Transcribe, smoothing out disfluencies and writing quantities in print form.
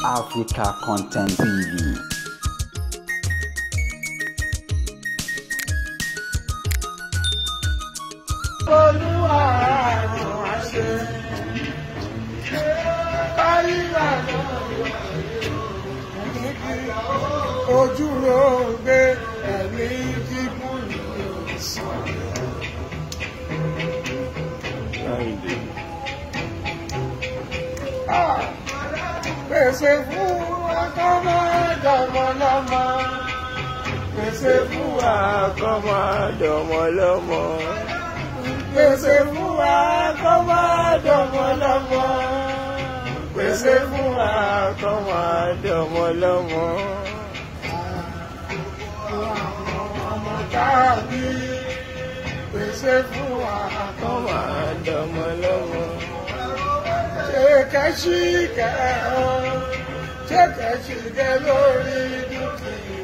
Africa Content TV. Olúwa àrùn àṣẹ. Káyíra ojú ló gbé ẹ̀mí gígùn ló sọ̀rọ̀. Pèsè fún akọ́mọdọ́mọlọ́mọ. Pèsè fún akọ́mọdọ́mọlọ́mọ. Pèsè fún akọ́mọdọ́mọlọ́mọ. Pèsè fún akọ́mọdọ́mọlọ́mọ. Ọmọ tàbí pèsè fún akọ́mọdọ́mọlọ́mọ. Ṣé kẹ́síkẹ́ ọ́, ṣé kẹ́síkẹ́ lórí dúkìá.